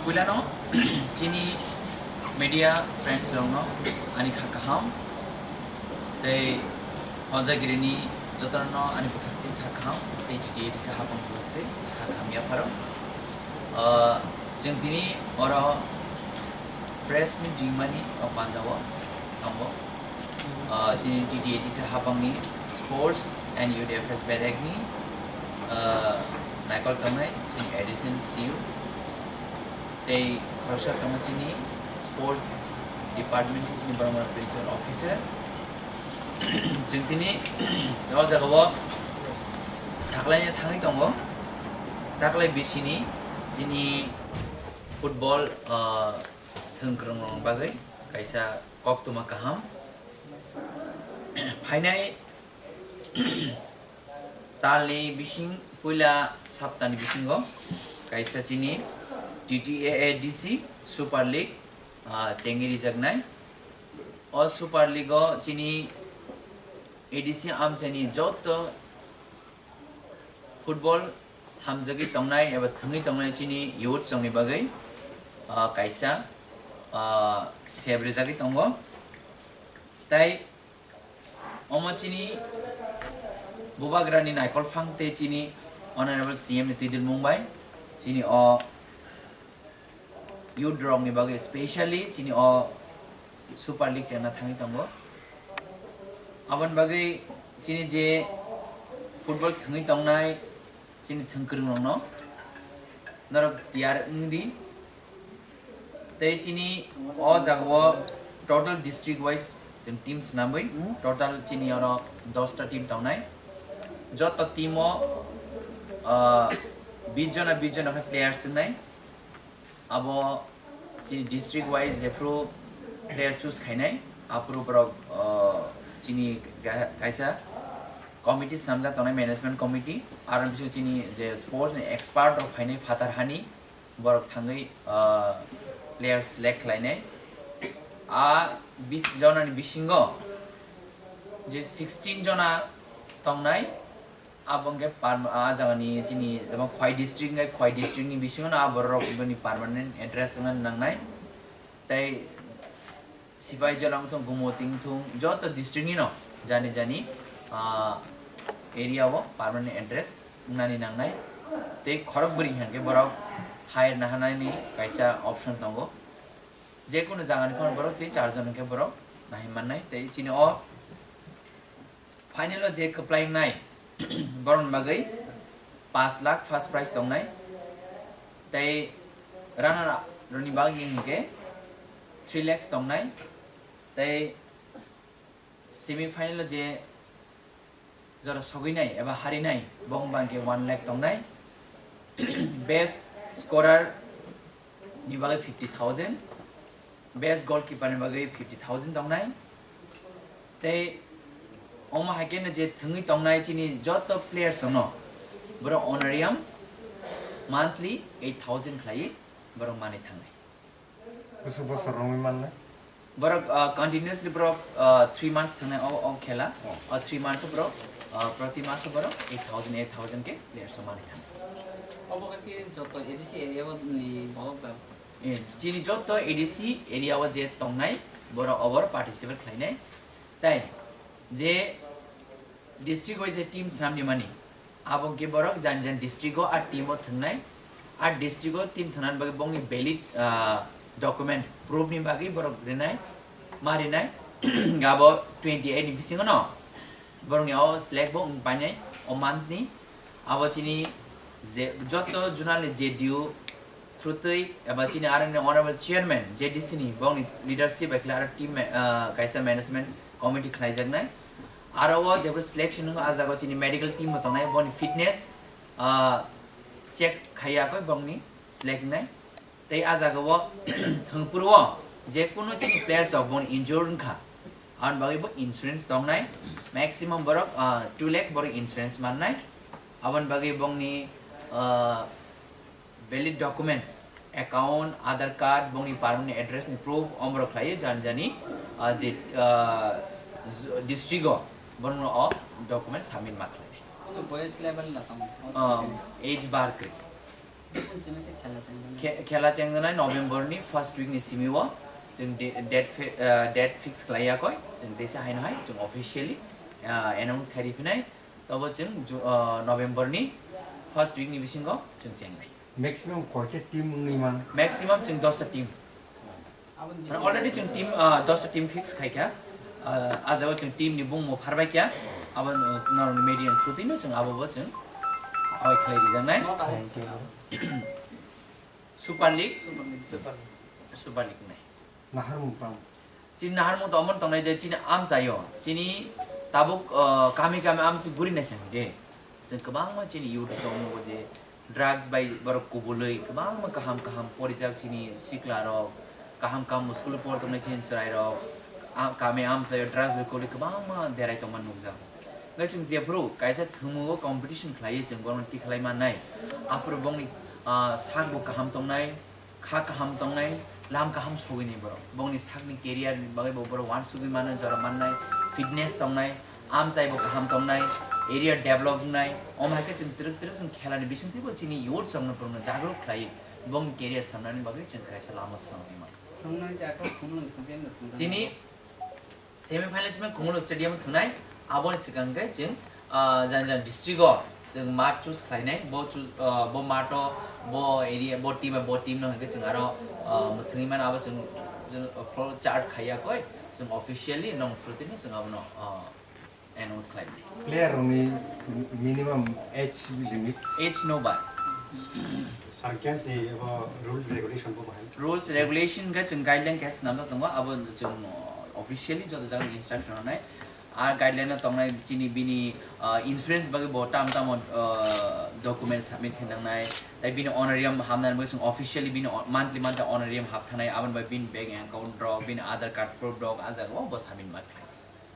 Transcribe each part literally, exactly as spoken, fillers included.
Puilano chini media friends rokno ani kha kaham tei hojagirini jotono ani bwkhak twi kha kaham tei T T A D C hapang twi kha kaham yapharo. Ah, chwng tini oro press meet ringmani o pandao tongo. Ah, chini T T A D C hapangni Sports and Youth Affairs bedekni, ah, naikol tongnai chini additional C E O tei khoroksa tongo chini Sports Department ni chini borok rok Principal Officer. Chwng tini o jaga o saklaina thangwi tongo, taklai bisini chini football, ah, thwngkwrwng rokni bagwi kaisa koktwma kaham. Phainai talni bising puila saptani bisingo kaisa chini T T A A D C Super League, ah, chengwi rijaknai. O Super League o chini A D C amchaini joto football hamjagwi tongnai eba thwngwi tongnai chini youth rokni bagwi, ah, kaisa, ah, sep rijagwi tongo. Tai omo chini bubagrani naikol phang tei chini Honorable C M ni twidulmung bai chini o youth rokni bagwi specially chini o Super League chengna thangwi tongo. Aboni bagwi chini je football thwngwi tongnai chini thwngkwrwng rokno norok tiyar wngdi. Tei chini o jaga o total district wise chwng team swnamwi, total chini oro dosta team tongnai. Joto team o, ah, bis jona bis jona khe players wngnai. Abo chini district wise jephru player choose khainai, aphuru borok, ah, chini ga-, kaisa committee swnamjak tongnai, management committee. Aro bisingo chini je sports ni expert rok phainai phatar hani, borok thangwi, ah, player select khlainai. A bis jona ni bisingo je sixteen jona tongnai, abo hwnkhe par-, a jagani chini jemon Khowai district hwnkhe Khowai district ni bisingo no a borok rok bini permanent address wngna nangnai. Tei Sipaijala wngthung, Gumoti wngthung, joto district ni no jani jani, ah, area o permanent address wngnani nangnai. Tei khorok bwrwi hwnkhe borok hire naharnani kaisa option tongo. Jekunu jagani phano borok tei char jon hwnkhe borok nahai mannai. Tei chini o final o je kwplai wngnai, borokni bagwi paanch lakh first prize tongnai, tei runner up rokni bagwi hwnkhe three lakhs tongnai, tei semi final o je jora sogwinai eba harinai, bong bangkhe one lakh tongnai. Best scorer ni bagwi fifty thousand, best goalkeeper ni bagwi fifty thousand tongnai. Tei omo hai khe no je thwngwi tongnai chini joto players rokno borok honorarium monthly eight thousand khlaiwi borok manwi thangnai. Bwswk bosor romwi mannai? Borok, ah, continuously borok, ah, three months thangnai o, o khela. Oh. O three months o borok, ah, proti maso borok eight thousand, eight thousand khe players o manwi thangnai. Obo khe joto A D C area o ni borok da? Eh, chini joto A D C area o je tongnai borok obor participate khlainai. Tai je district wise team swnamni mani, abo hwnkhe borok jani jani district o a team o thwngnai, a district o team thwngnani bagwi bongni valid, ah, documents proof ni bagwi borok rinai, ma rinai. Abo twenty eight ni bisingo no borokni o select bo wng painai o month ni. Abo chini je joto zonal ni J D U through twi eba chini R N A honorable chairman J D C ni bongni leadership bai khlai aro team ma-, ah, kaisa management committee khlaijaknai. Aro o jebro selection wngkha, ah jaga o chini medical team bo tongnai, boni fitness, ah, check khaiya koi bongni select wngnai. Tei ah jaga o thwngphuru o je kunu chini players rok boni injured wngkha, aboni bagwi bo insurance tongnai. Maximum borok, ah, two lakh borok insurance mannai. Aboni bagwi bongni, ah, valid documents, account, Aadhaar card, bongni permanent address ni proof, omorok khlaiwi jani jani, ah, je, ah, z-, district o borokno o document submit ma khlainai. Ano boyos level na tamo? Ah, age bar kwrwi. Khe-, khela chengjaknai November ni first week ni simi o chwng de-, date fi-, ah, date fix khlai yakoi, chwng teisa haino hai chwng officially, ah, announce khai riphinai. Tobo chwng Ju-, ah, November ni first week ni bisingo chwng chengnai. Maximum koita team wngwi man? Maximum chwng dosta team. Mane already chwng team, ah, dosta team fix khai kha. Ah, ah jagao chwng team ni bumung pharbai kha. Abo, ah, norok ni media ni through twi no chwng abo bo chwng awai khlai rijaknai. Thank you. Super League. Super League. Super League. Super League nai. Naharmung tang. Chini naharmung tongmani tongnai je chini amchaio, chini tabuk, ah, kami kami amsi guri nai kha de. Chwng kwbangma chini youth tongmani je drugs bai borok kubului kwbangma kaham kaham porijak chini sikla rok, kaham kaham school o por tongnai chini chwrai rok, a-, kami amchaio drugs bai kubului kwbangma derai tongmani nukjak. Hwnkhe chwng jephuru kaisa thwngmungo competition khlaiwi chwng bono tikhlai mannai. Aphuru bongni, ah, sakbo kaham tongnai, kha kaham tongnai, lam kaham sogwini borok. Bongni sakni career ni bagwi bo borok uansugwi mano, jora mannai, fitness tongnai, amchai bo kaham tongnai, area develop wngnai. Omo hai khe chwng twrwk twrwk chwng khelani bisingtwi bo chini youth rokno borokno jagruk khlaiwi bongni career samnani bagwi chwng kaisa lama swnamwi mano. Thwngna jaga khumulwng stadium no thwngjaknai. Chini semi final simi Khumulwng stadium thwngnai, aboni swkang khe chwng, ah, jang jang district o chwng mat choose khlainai, bo choose, ah, bo mat o, bo area, bo team, bo team no hwnkhe chwng aro, ah, mwthangwi mano, abo chwng, chwng floor chart khaiya koi, chwng officially nong through tini chwng abono, ah, announce khlainai. Player rokni minimum age limit? Age no bai. Sir, games ni abo rule regulation bo bahai? Rules regulation khe chwng guideline khe swnamjak tongo, abo chwng officially joto jaga instruction rwnai. Ar guideline o tongnai chini bini, ah, insurance bagwi bo tam tamo, ah, document submit khe nangnai. Tai bini honorarium hamnani bagwi chwng officially bini o-, monthly monthly honorarium hapthanai, aboni bagwi bini bank account rok, bini Aadhaar card proof rok, ah jaga o bo submit ma khlai.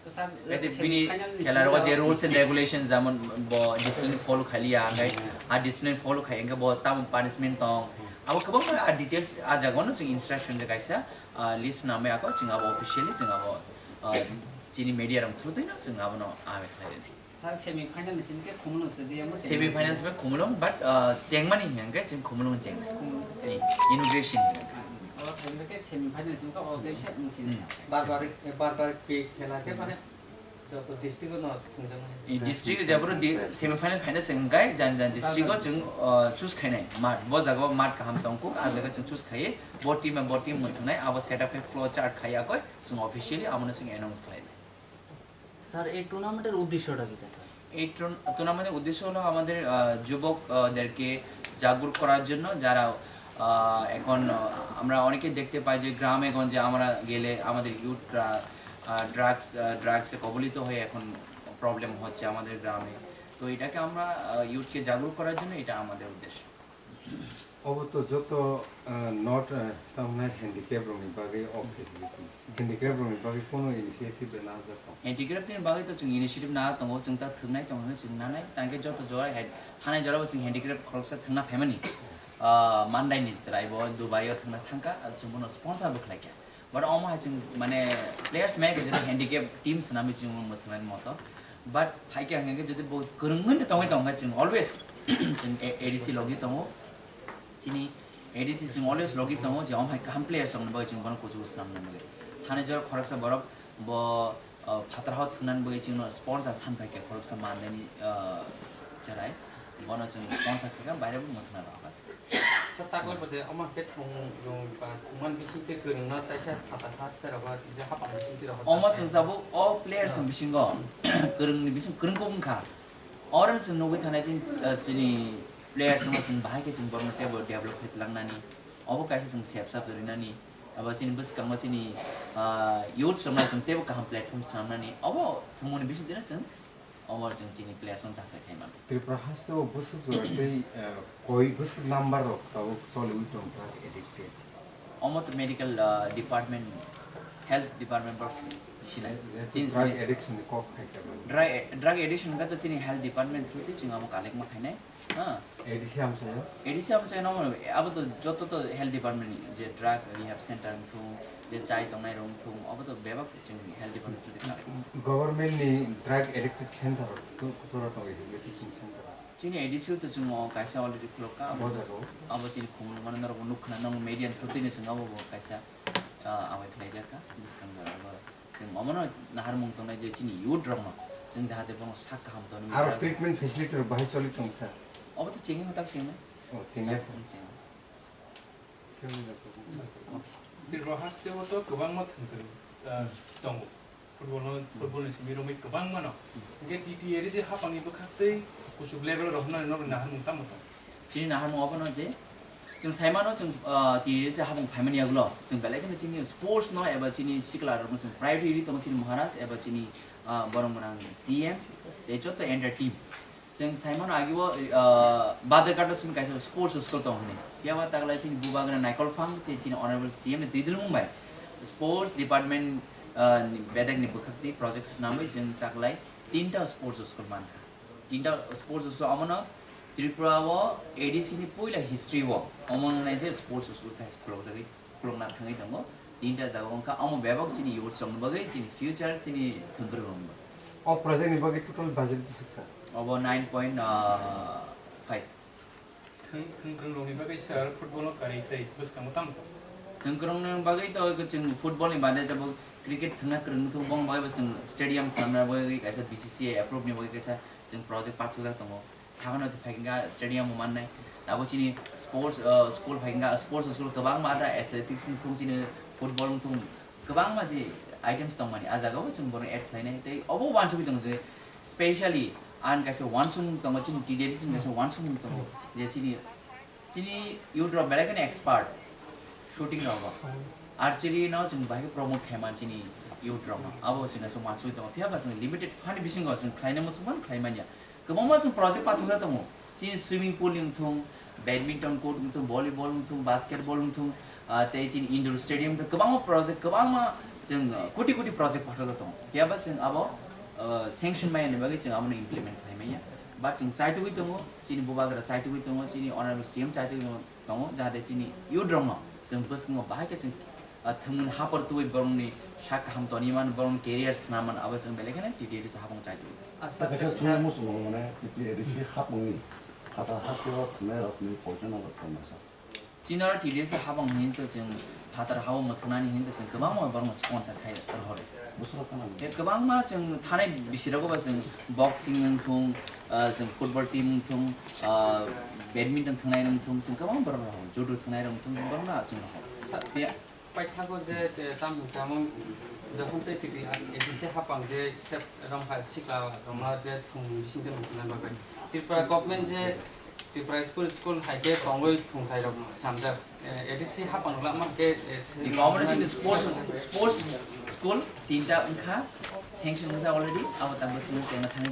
Khe bini khela rogo je rules and regulations, jemon bo discipline follow khailiya, hwnkhe a discipline follow khai hwnkhe bo tamo punishment tong. Abo kwbangma a details a jagao no chwng instruction je kaisa, ah, list namai ako chwng abo officially chwng abo, ah, chini media rok through twi no chwng abono ame khlai rwnai. Sir, semi final ni simi khe Khumulwng stadium o semi final simi Khumulwng, but, ah, chengmani hwnkhe chwng Khumulwng chengnai. Khumulwng. Inauguration. Ah, o thangba khe semi final simi khe o website mungkin. Hmm. Bar bar, bar bar khe khela khe mane joto district o no thwngjaknai. I district o jeboro di semi final final se wngkai, jan jan district o chwng, uh, choose khainai mat. Bo jaga o mat kaham tongkuk, a jaga chwng choose khaiwi bo team bo team mwthwngnai, abo setup khe flow chart khai yakoi chwng officially abono chwng announce khlainai. Sir, এই টুর্নামেন্টের উদ্দেশ্যটা কি, স্যার? এই টুর্ন-, টুর্নামেন্টের উদ্দেশ্য হলো আমাদের, আহ, যুবক, আহ, দেরকে জাগরুক করার জন্য, যারা, আহ, এখন, আহ, আমরা অনেকে দেখতে পাই যে গ্রামে গঞ্জে আমরা গেলে আমাদের ইউথরা, আহ, ড্রাগস, আহ, ড্রাগসে কবলিত হয়ে এখন প্রবলেম হচ্ছে আমাদের গ্রামে। তো এটাকে আমরা, আহ, ইউথকে জাগরুক করার জন্য এটা আমাদের উদ্দেশ্য। Obo to joto, ah, not, ah, tamnai handicap rokni bagwi o facility. Handicap rokni bagwi kono initiative de najak tong? Handicap ni bagwi to chwng initiative na tongo, chwng ta thwngnai tongo, chwng nanai. Tangkhe joto jora hand-, thanai jora bo chwng handicap khoroksa thwngna phaimani. Ah, Mandai ni chwrai bo Dubai o thwngna thangkha, ah, chwng bono sponsor bo khlaikha. But omo hai chwng mane players mai khe handicap team swnamwi chwng mwthwngnani moto. But phaikhe hwnkhe jodi bo kwrwngwi no tongwi tongkha chwng always chwng A-, A D C logi tongo. Chini A D C chwng always logi tongo je omo hai kaham players rokni bagwi chwng bono kuchugo swnamnani bagwi. Thani jora khoroksa borok bo, uh, phatar hao thwngnani bagwi chwngno sponsor san phaikha khoroksa Mandai ni, uh, chwrai. Bono chwng sponsor khaikha, baire bo mwthangna rohorkha. Sa takle bwdhe omo khe thwng rwng ba thwngmani bisingtwi kwrwngno taisa phatar haste rogo je hapang bisingtwi rogo. Omo chwng tabuk o players ni bisingo kwrwngni bising kwrwng kok wngkha. Oro chwng nugwi thanai chini, ah, chini players no chwng bahai khe chwng borokno teibo develop khe tlangnani. Obo kaisa chwng sep sap rinani. Abo chini bwskango chini, ah, youth rokno chwng teibo kaham platform swnamnani. Obo thwngmani bisingtwino chwng Omo chwng chini players no chasai khai mano. Tripura haste o bwswk jora tei, eh, koi bwswk number rok tabuk choliwi tong drug addicted? Omo to medical, ah, department, health department borok si-, sinai. Jehetu chini drug sini addiction ni kok khai kha mani. Drug, drug addiction hwnkha to chini health department through twi chwng amo collect ma khainai. Ha? A D C amchaio? A D C amchaio no, abo to joto to health department ni je drug rehab center wngthung, je chai tongnai rok wngthung, abo to bebak chwng health department through twi khlai. Government ni drug addicted center to, kotora tongwi rehabilitation center? Chini A D C o to chwng o kaisa already khulok kha, abo, abo chini khumulwng mano norok bo nuk khna, norok media ni through twi no chwng abo bo kaisa, ah, amai khlai jak kha, bwskang jora bo chwng omono naharmung tongnai je chini youth rok no chwng jahate bono sak kaham tonwi. Aro treatment facility rok bahai choli tong sa? Obo to chengwi hotak chengnai. O, chengya. Chengwi. Tripura haste o to kwbangma thwngkwrwng, ah, tongo. Football no, football ni simi romwi kwbangma no. Hwnkhe T T A D C haphangni bwkhaktwi kuchuk level rok hwnwi norok naharmung tamo tong? Chini naharmung obono je, chwng saimano chwng, ah, T T A D C haphang phaimani yagulo, chwng belai kheno chini sports no eba chini sikla rokno chwng priority ri tongo chini Maharaj eba chini, ah, borok gwnang C M, tei joto entire team. Chwng saimano agi o, ah, Badharghat o chini kaisa sports school tong hwnwi. Phiya ba taglai chini bubagra Naikol Phang, che chini honorable C M ni twi dulmung bai sports department, ah, ni bedek ni bwkhak twi project swnamwi chwng taglai tinta sports school mankha. Tinta sports school omono Tripura o A D C ni puila history o omo wngnai je sports school khai khulokjagwi. Khulukna thangwi tongo. Tinta jaga wngkha, omo bebak chini youth rokni bagwi, chini future, chini thwngkwrwng rokni bagwi. O project ni bagwi total budget bwswk sa? Obo nine point five. Thwng-, thwngkwrwng rokni bagwi sir football no karwi tei bwskango tamo tong? Thwngkwrwng ni bagwi to chwng football ni bade jabo cricket thwngna kwrwng thung bong bagwi bo chwng stadium sanna bagwi kaisa B C C I approve ni bagwi kaisa chwng project pathajak tongo. Sakano to phaikha stadium bo mannai. Abo chini sports, uh, school phaikha, sports school kwbangma da athletics wngthung, chini football wngthung, kwbangma je items tongmani. A jagao chwng bono add khlainai. Tei obo uansugwi tongo je specially ang kaisa uansukmung tongo, chini T D A D C ni kaisa uansukmung tongo. Je chini, chini youth rok belai kheno expert shooting rogo. Archery no chwng bahai promote khaimani chini youth rokno. Abo chwng kaisa uansugwi tongo. Phiya ba chwng limited fund bisingo chwng khlaina muchungmani khlaimanya. Kwbangma chwng project pathajak tongo. Chini swimming pool ni wngthung, badminton court wngthung, volleyball wngthung, basketball wngthung, ah, tei chini indoor stadium wngthung, kwbangma project, kwbangma chwng, ah, koti koti project pathajak tongo. Phiya ba chwng abo, ah, sanction maya ni bagwi chwng abono implement khlai manya. But chwng chaitugwi tongo, chini bubagra chaitugwi tongo, chini honorable C M chaitugwi tongo, jahate chini youth rokno chwng bwskango bahai khe chwng ah, thwngmung hapor tubui borokni sak kaham toniman, borokni career snamman, abo chwng belai kheno T T A D C haphang chai tubui. Asa, kaisa sir, swngmung muchungo mane T T A D C haphangni phatar hasteo thwngnai rokni poito no rok tongmasa. Chini oro T T A D C haphang hinwi to chwng phatar hao mwthwngnani hinwi to chwng kwbangma borokno sponsor khai rohoro. Bwswk khna. Tei kwbangma chwng thanai bisirogo ba chwng boxing wngthung, ah, chwng football team wngthung, ah, badminton thwngnai wngthung, chwng kwbang borok rohoro, judo thwngnai wngthung, borokno chwng rohoro. Sa-, phiya Paithago je, eh, tamo tamo jokhon tei twi A D C haphang je step romkha sikla romna je thwng bising twi mungkha bagwi. Tripura government je Tripura school school hai khe tongwi thwngthai rok samjak. Eh, A D C haphang rok lama khe, eh, Ni government ni sports, sports school tinta wngkha, sanction wngkha already, abo tabuk sini tengna thangwi.